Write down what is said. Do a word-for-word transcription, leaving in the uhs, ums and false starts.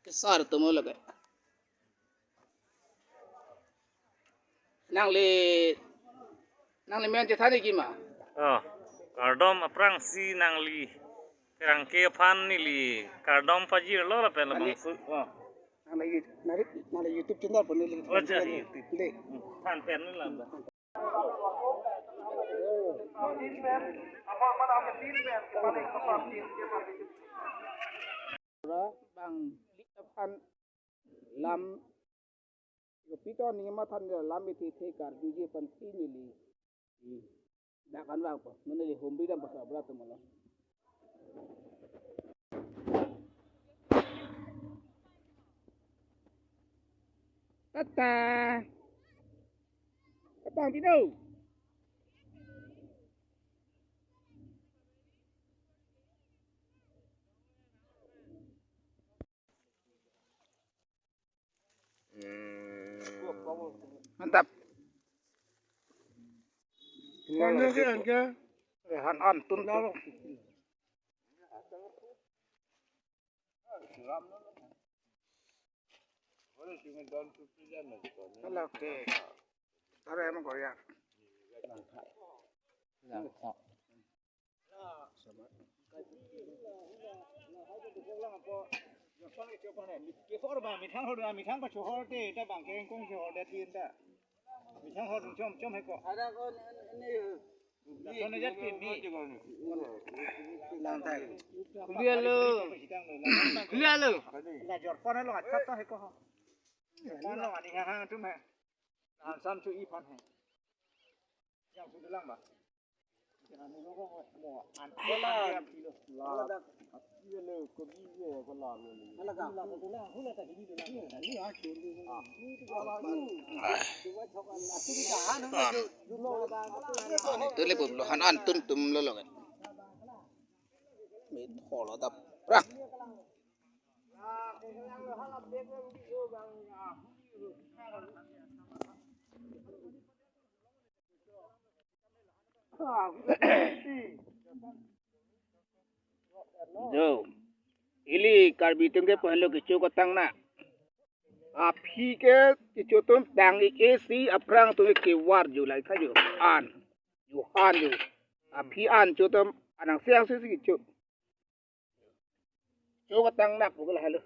Kesar atum lo ke. Nangli, nangli men chethan-ik ma? Oh, kardom aphrangsi nangli pherangke aphan neli kardom pajirlo lapen labangso. Oh. Nangli, nangli, nangli YouTube channel pu neli. Oh, ya, YouTube. Dei. Hmm, than pen neli lam. Bangli aphan lam, kopi to ning mathan lam ithe the karjuji aphan si neli. Dak an vangpo, non neli humri dampo sabra atum lo. Tata. Tata, pino. Mantap. Yang ke, yang ke. Eh, han an tun tun. Hala ke. Tare mo Korea. Kehor ba, methang hor, methang pachohor te, ta bang kengkong chohor det din ta. Methang hor chom chom heko. Ada ko ni, ni. Lason jat ke mi. Lang thai. Kuliah lo. Kuliah lo. La jor pon lo, achat ta heko ho. Pon lo, ani hang hang atum he. Lahan sam chu-i aphan he. Yang sudah lang ba. Tule pup lo, han an tun tum lo lo kan. Mi tholo dap. Ra. Jo. Ili Karbi atum ke pu henlo kecho kotang na. Aphi ke kecho atum tang-ik-e si aphrang atum ke kevar jo, lahai tha jo. An. Jo han jo. Aphi an cho atum anang siang si si kecho. Cho kotang nak pu ke lahai lo.